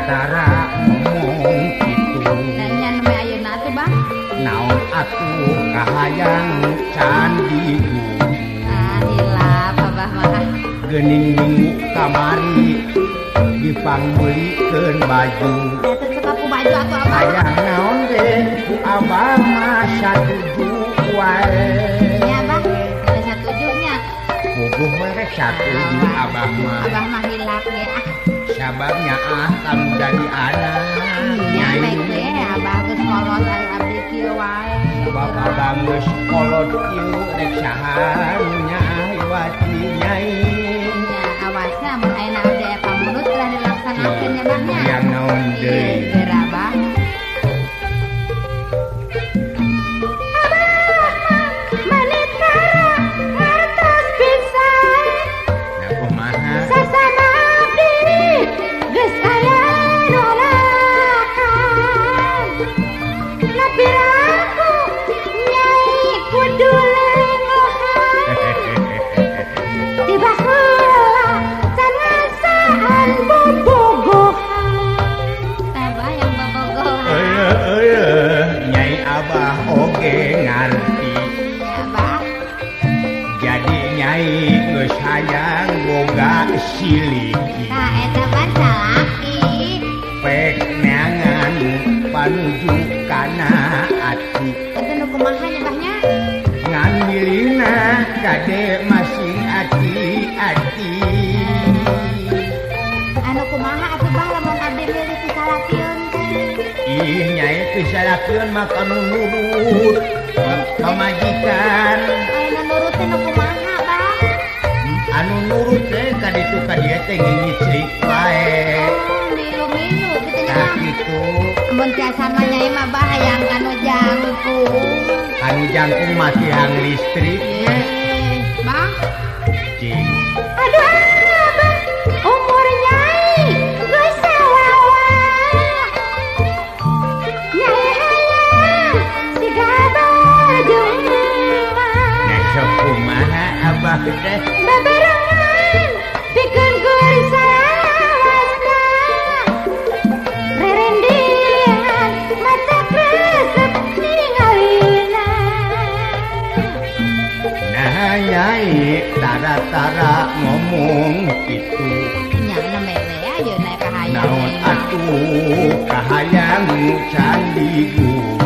Tara-tara ngomong kitu. Nya nu ayeuna atuh Bang. Naon atuh kahayang candi Ah hilap Abah mah. Geuning minggu kamari dipangmeulikeun baju. Teu cekap ku baju atuh Abah. Hayang naon ge ku Abah mah satuju wae. Nya Abah, geus satuju nya. Puguh we rek satuju Abah mah. Abah mah hilap ge ah. Sababnya ah kamu jadi anak. Nya bae ge Abah geus kolot ari abdi kieu wae. Sabab Abah geus kolot kieu rek saha nu nyahiwati nyai. Nya awasna mun ayeuna abdi aya pamurut telah dilaksanakeun nya Bah nya. Hayang naon deui. Geura Bah. Hayang boga siliki. Tah eta mah salaki. Pek neangan panuju kana ati. Eta nu kumaha nya Bah nya? Ngan milihna kade masing ati-ati. Anu kumaha atuh Bah lamun abdi milih pisalakieun teh? Ih nyai pisalakieun mah kanu nurut pamajikan. Anu nurut teh nu kumaha? Anu nurut teh ka ditu ka dieu teh ngicrik wae. Oh, milu-milu kitu nya. Tah kitu. Mun tiasa mah nyai mah Bah hayang kanu jangkung. Anu jangkung mah tiang listrik. Bah. Cing. Aduh Abah, umur nyai geus sawawa. Nyai hayang siga baju emas. Nya sok kumaha Abah teh? Babarengan pikeun salawasna. Rerendean mata resep ningalina. Nah nyai tara-tara ngomong kitu. Nya nembe we ayeuna kahayang. Naon atuh kahayang candi guru.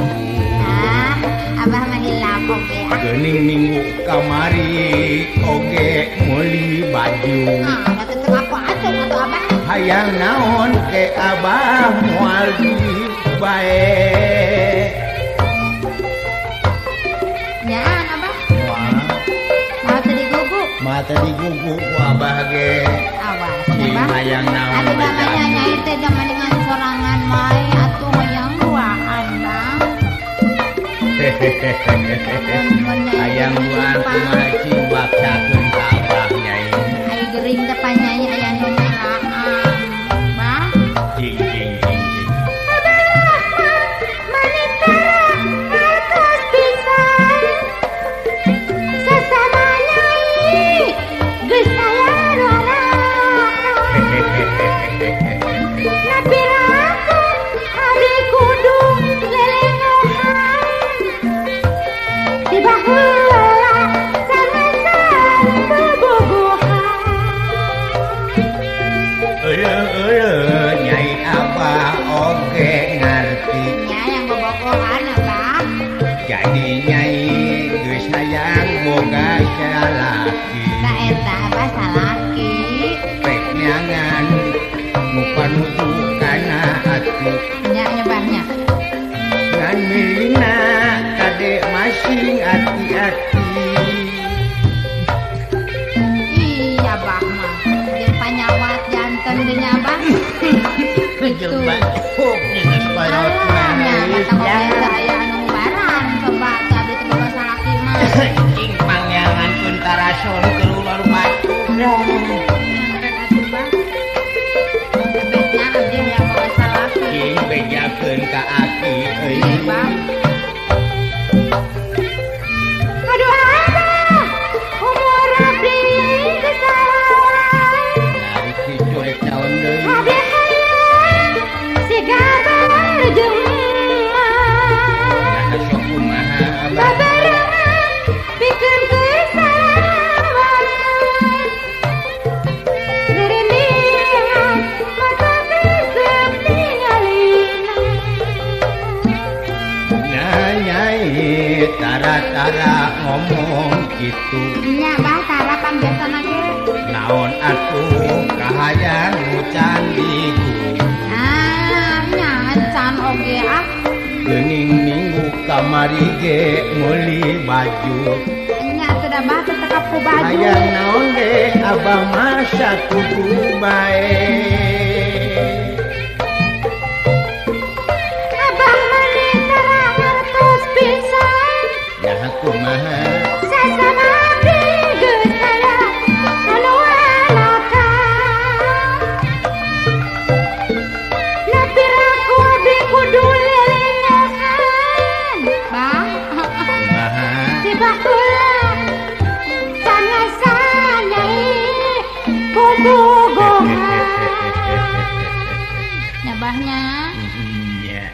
Ah, Abah mah hilap oge ah. Geuning minggu kamari oge meuli baju. Ah, da teu aku atuh atuh Abah. Hayang naon ke Abah moal di bae. Nyaan Abah. Moal. Moal teu digugu. Moal teu digugu ku Abah ge. Awas Abah. Hayang naon. Atuh da mah nyai teh da mendingan sorangan wae atuh hayang duaan Bang. Hayang duaan kumaha cing baksakeun ka Abah nyai. Ai gering teh panyai aya nu nyalaan. Bah. Cing cing cing cing. Abah mah manitara ngartos pisan. Sasama nyai geus aya nu anakan. Napiraku abdi kudu lelengohan. Di baheula sanasan bobogohan. Eueuh eueuh nyai Abah oge ngarti. Nya yang bobogohan Abah. Jadi nyai geus hayang boga salaki. Tah eta Abah salaki. Pek neangan nu panuju kana ati. Nya nya Bah nya. Ngan milihna kade masing ati-ati. Iya Bah mah. Jeung panyawat janten deui nya Abah. Jeung batuk geus kolot Alah nya mata oge teu aya anu ngubaran coba teh abdi teh boga salaki mah. Cing pangyangan kun tarason keluar batuk. Nyangret atuh Bah. Ebetna abdi hayang boga salaki. Cing bejakeun ka aki euy. Iya Bang. Aduh Abah, umur abdi geus sawawa. Narik kitu rek naon deui. Abdi hayang Tara ngomong kitu. Nya bah tara pan biasana ge. Naon atuh kahayang nu can digugu. Ah, nya can oge ah. Geuning minggu kamari ge meuli baju. Nya atuh da bah teu tekap ku baju. Hayang naon ge abah mah sakudu bae. Abah mani tara ngartos pisan. Nah kumaha sasama abdi geus aya anu alakan. Napiraku abdi kudu lelengahan. Bah kumaha si bakula sangasanyai bobogohan. Nyabahnya nya.